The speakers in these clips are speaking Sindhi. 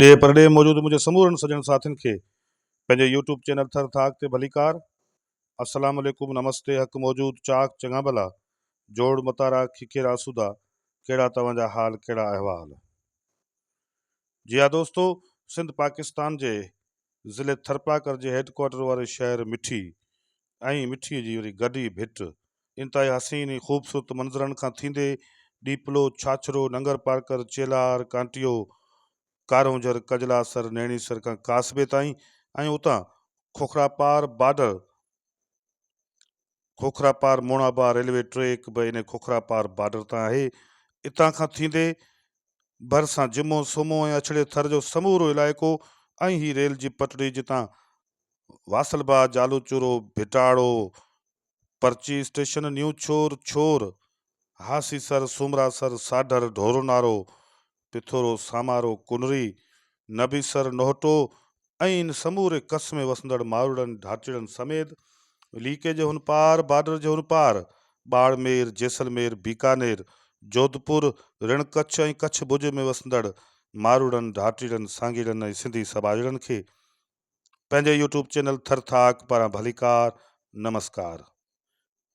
ڏيهه پرڏيهه موجود منهنجي سمورن سڄڻ ساٿين کي پنهنجي يوٽيوب چينل ٿر ٿاڪ تي ڀليڪار السلام عليڪم نمستي حق موجود چاڪ چڱا ڀلا جوڙ متارا ککير آسودا ڪهڙا توهان جا حال ڪهڙا احوال جي ها دوستو سنڌ پاڪستان جي ضلعي ٿرپاڪر جي هيڊ ڪوارٽر واري شهر مٺي ۽ مٺيء جي وري گڏي ڀٽ انتهائي حسين ۽ خوبصورت منظرن کان ٿيندي ڏيپلو، ڇاڇرو، ننگرپارڪر، چيلهار، ڪانٽيو، ڪارونجهر، ڪجلاسر، نيڻيسر کان ڪاسبي تائين ۽ اتان Khokhrapar border, Khokhrapar Munabao railway track به انهي کوکراپار بارڊر تان آهي. اتان کان ٿيندي ڀرسان جمعو، سومو ۽ اڇڙي ٿر جو سمورو علائقو ۽ هي ريل جي پٽڙي جتان واصل با، جالوچورو، ڀٽاڙو، پرچي اسٽيشن، نيو ڇور، ڇور، هاسيسر، سومراسر، ساڍر، ڍورونارو، پٿورو، سامارو، ڪنري، نبيسر، نوهٽو ۽ ان سموري ڪس ۾ وسندڙ ماروئڙن ڍاٽيڙن سميت ليڪي جي هن پار، بارڊر جي هن پار، ٻاڙمير، جيسلمير، بيڪانير، جوڌپور، رڻ ڪڇ ۽ ڪڇ ڀڄ ۾ وسندڙ ماروئڙن، ڍاٽيڙن، سانگيڙن ۽ سنڌي سٻاجهڙن کي پنهنجي يوٽيوب چينل ٿر ٿاڪ پاران ڀليڪار نمسڪار.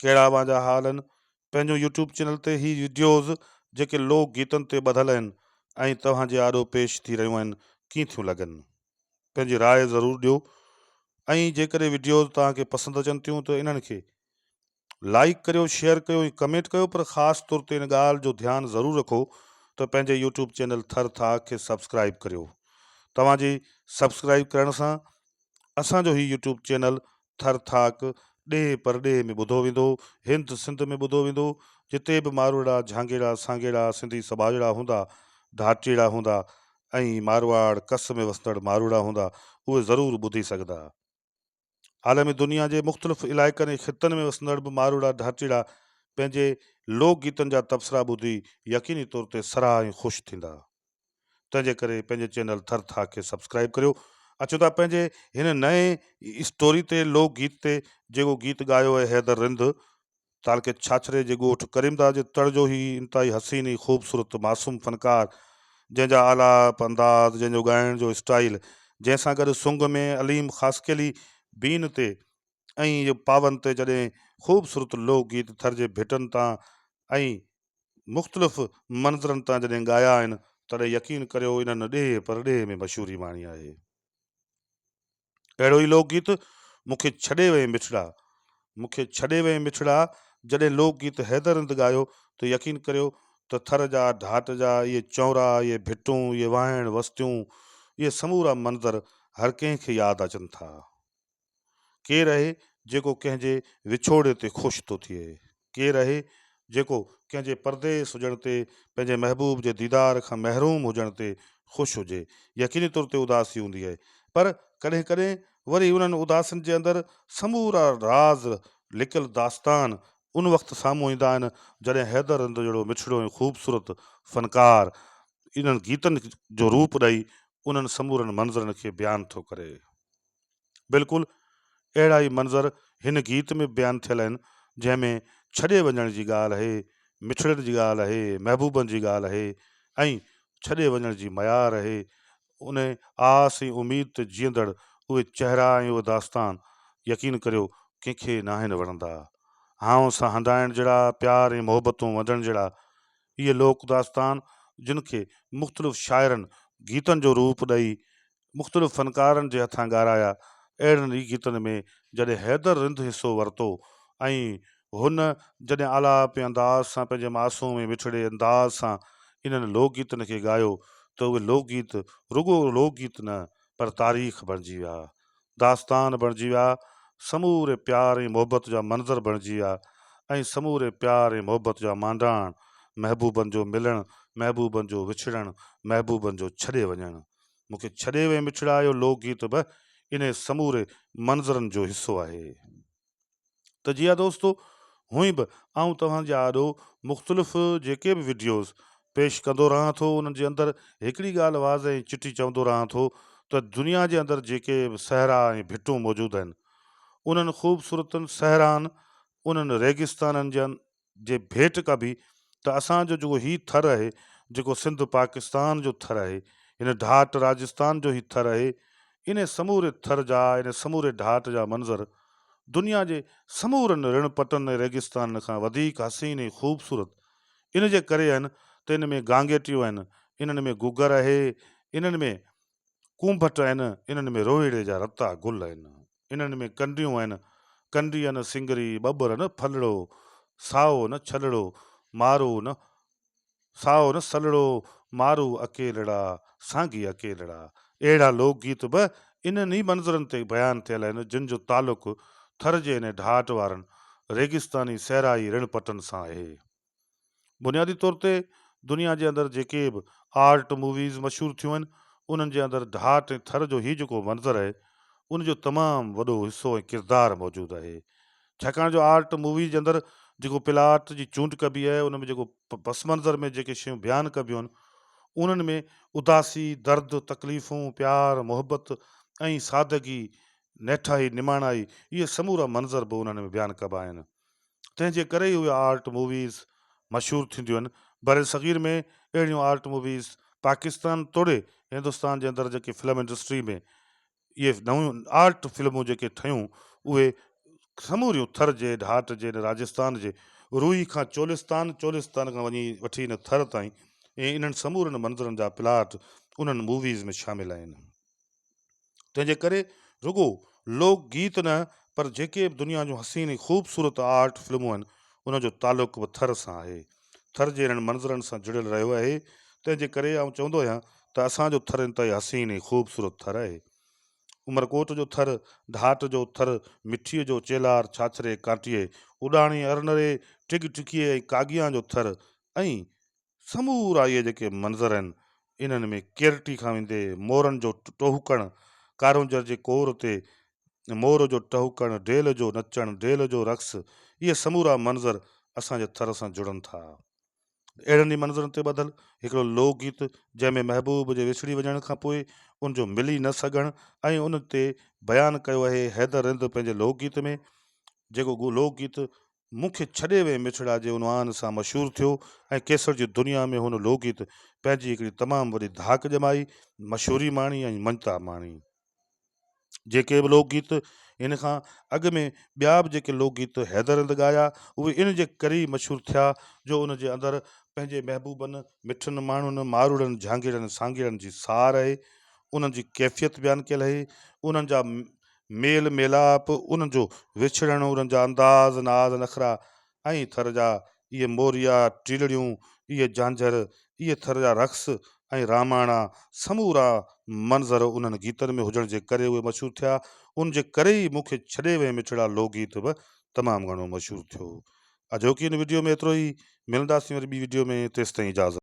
ڪهڙا اوهان جا حال آهن پنهنجو يوٽيوب چينل تي هي وڊيوز جيڪي لوڪ گيتن تي ٻڌل آهن ۽ توهان جي آڏو پيش ٿي رهيون آهن ڪيئن ٿيون لڳن پنهنجي راء ضرور ڏيو ۽ جيڪڏهن وڊيوز توهان کي پسند اچن ٿيون ته انهن کي لائيڪ ڪريو شيئر ڪيو ۽ ڪمينٽ ڪيو پر خاص طور تي ان ڳالهه جو ڌيان ضرور رکو ته پنهنجي يوٽيوب چينل ٿر ٿاڪ کي سبسڪرائيب ڪريو توهان جي سبسڪرائيب ڪرڻ سان اسان جو هي يوٽيوب چينل ٿر ٿاڪ ڏيهه پرڏيهه ۾ ٻڌو ويندو هند سنڌ ۾ ٻڌو ويندو جتي به ماروئڙا جھانگيڙا سانگيڙا سنڌي سٻاجھڙا هوندا ڍاٽيڙا هوندا ۽ مارواڙ ڪس ۾ وسندڙ ماروئڙا هوندا اهي ضرور ٻڌي سگھندا. عالم دنيا جي مختلف علائقن ۽ خطن ۾ وسندڙ به ماروئڙا ڍاٽيڙا پنهنجي لوڪ گيتن جا تبصرا ٻڌي يقيني طور تي سرها ۽ خوش ٿيندا. تنهنجي ڪري پنهنجي چينل ٿر ٿاڪ کي سبسڪرائيب ڪريو. اچو ٿا پنهنجي هن نئين اسٽوري تي لوڪ گيت تي جيڪو گيت ڳايو آهي حيدر رند تعلقي ڇاڇري جي ڳوٺ ڪريمداد جي تڙ جو هي انتهائي حسين ۽ خوبصورت معصوم فنڪار جنهن جا آلاپ انداز جنهن جو ڳائڻ جو اسٽائيل جنهن سان گڏ سنگ ۾ عليم خاصخيلي بين تي ۽ پاون تي جڏهن خوبصورت لوڪ گيت ٿر جي ڀٽن تان ۽ مختلف منظرن تان جڏهن ڳايا آهن تڏهن يقين ڪريو انهن ڏيهه پرڏيهه ۾ مشهوري ماڻي آهي. اهڙو ئي لوڪ گيت مون کي ڇڏي وئين مٺڙا، مون کي ڇڏي وئين مٺڙا جڏهن لوڪ گيت حيدر رند ڳايو ته يقين ڪريو ته ٿر جا ڍاٽ جا اهي چونرا، اهي ڀٽون، اهي واهڻ وستيون، اهي سمورا منظر هر ڪنهن کي ياد اچن ٿا. ڪير اهي جيڪو ڪنهن جي وڇوڙي تي خوش ٿو ٿئي؟ ڪير اهي جيڪو ڪنهن جي پرديس هجڻ تي، پنهنجي محبوب جي ديدار کان محروم هجڻ تي خوش هجي؟ يقيني طور تي اداسي هوندي اهي. پر ڪڏهن ڪڏهن وري انهن اداسين جي اندر سمورا راز لڪل داستان ان وقت سامهون ايندا آهن جڏهن حيدر رند جهڙو مٺڙو ۽ خوبصورت فنڪار انهن گيتن جو روپ ڏئي انهن سمورن منظرن کي بيان ٿو ڪري. بلڪل اهڙا ئي منظر هن گيت ۾ به بيان ٿيل آهن، جنهن ۾ ڇڏي وڃڻ جي ڳالهه آهي، مٺڙن جي ڳالهه آهي، محبوبن جي ڳالهه آهي ۽ ڇڏي وڃڻ جي ميار آهي. ان آس ۽ اميد تي جيئندڙ اهي چهرا ۽ اهي داستان يقين ڪريو ڪنهن کي ناهن وڻندا. هانء سان هنڊائڻ جهڙا، پيار ۽ محبتون ونڊڻ جهڙا اهي لوڪ داستان جن کي مختلف شاعرن گيتن جو روپ ڏئي مختلف فنڪارن جي هٿان ڳارايا. اهڙن ئي گيتن ۾ جڏهن حيدر رند حصو ورتو ۽ هن جڏهن آلاپ ۽ انداز سان پنهنجي معصوم ۽ مٺڙي انداز سان انهن لوڪ گيتن کي ڳايو ته اهي لوڪ گيت رڳو لوڪ گيت نه پر تاريخ بڻجي ويا، داستان بڻجي ويا، سموري پيار ۽ محبت جا منظر بڻجي ويا ۽ سموري پيار ۽ محبت جا مانڊاڻ، محبوبن جو ملڻ، محبوبن جو وڇڙڻ، محبوبن جو ڇڏي وڃڻ. مون کي ڇڏي وئين مٺڙا اهو لوڪ گيت به انهي سموري منظرن جو حصو آهي. ته جي ها دوستو هونئن به آئون توهان جي آڏو مختلف جيڪي به وڊيوز پيش ڪندو رهان ٿو انهن جي اندر هڪڙي ڳالهه واضح ۽ چٽي چوندو رهان ٿو ته دنيا جي اندر جيڪي به صحرا ۽ ڀٽون موجود آهن انهن خوبصورتن صحرائن انهن ريگستانن جي جي ڀيٽ ڪبي ته اسان جو جيڪو هي ٿر آهي جيڪو سنڌ پاڪستان جو ٿر آهي هن ڍاٽ راجستان جو هي ٿر اهي. انهي سموري ٿر جا، انهي سموري ڍاٽ جا منظر دنيا جي سمورن رڻ پٽن ۽ ريگستانن کان وڌيڪ حسين ۽ خوبصورت ان جي ڪري آهن ته ان ۾ گانگيٽيون آهن، انهن ۾ گگر اهي، انهن ۾ ڪونڀٽ آهن، انهن ۾ روهيڙي جا رتا گل آهن، انهن ۾ ڪنڊيون آهن، ڪنڊي نه سنگري، ٻٻر نه ڦلڙو، سائو نه ڇلڙو، مارو نه سائو نه سلڙو، مارو اڪيلڙا، سانگي اڪيلڙا. اهڙا لوڪ گيت به انهن ئي منظرن تي بيان ٿيل آهن، جن جو تعلق ٿر جي انهي ڍاٽ وارن ريگستاني صحرائي رڻ پٽن سان آهي. بنيادي طور تي دنيا جي اندر جيڪي به آرٽ موويز مشهور ٿيون آهن، انهن جي اندر ڍاٽ ۽ ٿر جو هي جيڪو منظر آهي، ان جو تمام وڏو حصو ۽ ڪردار موجود آهي. ڇاڪاڻ جو آرٽ موويز جي اندر جيڪو پلاٽ جي چونڊ ڪبي آهي ان ۾ جيڪو پس منظر ۾ جيڪي شيون بيان ڪبيون آهن انهن ۾ اداسي، درد، تڪليفون، پيار، محبت ۽ سادگي، نهٺائي، نماڻائي اهي سمورا منظر به انهن ۾ بيان ڪبا آهن. تنهن جي ڪري ئي اهي آرٽ موويز مشهور ٿينديون آهن. برصغير ۾ اهڙيون آرٽ موويز پاڪستان توڙي هندستان جي اندر جيڪي فلم انڊسٽري ۾ اهي نيون آرٽ فلمون جيڪي ٺهيون اهي سموريون ٿر جي ڍاٽ جي ان راجستان جي روهي کان چولستان، چولستان کان وڃي وٺي ان ٿر تائين ۽ انهن سمورن منظرن جا پلاٽ انهن موويز ۾ شامل آهن. تنهن جي ڪري رڳو لوڪ گيت نه پر جيڪي به دنيا جون حسين ۽ خوبصورت آرٽ فلمون آهن انهن جو تعلق به ٿر سان آهي. ٿر جي انهن منظرن سان جڙيل رهيو آهي، تنهن جي ڪري آئون چوندو آهيان ته اسان جو ٿر انتهائي حسين ۽ خوبصورت ٿر آهي. عمرڪوٽ جو ٿر، ڍاٽ جو ٿر، مٺيء جو چيلهار، ڇاڇري، ڪانٽيي، اڏاڻي، ارنري، ٽگ ٽڪيء ۽ ڪاڳيان جو ٿر ۽ سمورا اهي جيڪي منظر آهن، انهن ۾ ڪيرٽي کان ويندي مورن جو ٽهوڪڻ، ڪارونجهر جي ڪور تي مور جو ٽهوڪڻ، ڊيل جو نچڻ، ڊيل جو رقص، اهي سمورا منظر اسان جي ٿر سان جڙن ٿا. اهڙن ئي منظرن تي ٻڌل هڪڙو لوڪ گيت جنهن ۾ محبوب جي وڇڙي وڃڻ کان پوء ان جو ملي نه سگهڻ ۽ ان تي بيان ڪيو آهي حيدر رند پنهنجي لوڪ گيت ۾ جيڪو لوڪ گيت مون کي ڇڏي وئين مٺڙا جي عنوان سان مشهور ٿيو ۽ ڪيسر جي دنيا ۾ هن لوڪ گيت پنهنجي هڪڙي تمام وڏي ڌاڪ ڄمائي، مشهوري ماڻي ۽ مڃتا ماڻي. جيڪي به لوڪ گيت هن کان اڳ ۾ ٻيا به جيڪي لوڪ گيت حيدر رند ڳايا اهي ان جي ڪري ئي مشهور ٿيا جو ان جي اندر پنهنجي محبوبن، مٺن ماڻهن، ماروئڙن، جهانگيئڙن، سانگيئڙن جي سار آهي، انهن جي ڪيفيت بيان ڪيل آهي، انهن جا ميل ميلاپ، انهن جو وڇڙڻ، انهن جا انداز، ناز نخرا ۽ ٿر جا اهي موريا ٽيلڙيون، اهي جانجهر، اهي ٿر جا رقص ۽ راماڻا سمورا منظر انهن گيتن ۾ هجڻ جي ڪري اهي مشهور ٿيا. ان جي ڪري ئي مون کي ڇڏي وئين مٺڙا لوڪ گيت به تمام گهڻو مشهور ٿيو. اڄوڪي هن وڊيو ۾ ايترو ئي، ملنداسين وري ٻي وڊيو ۾ تيستائين اجازت.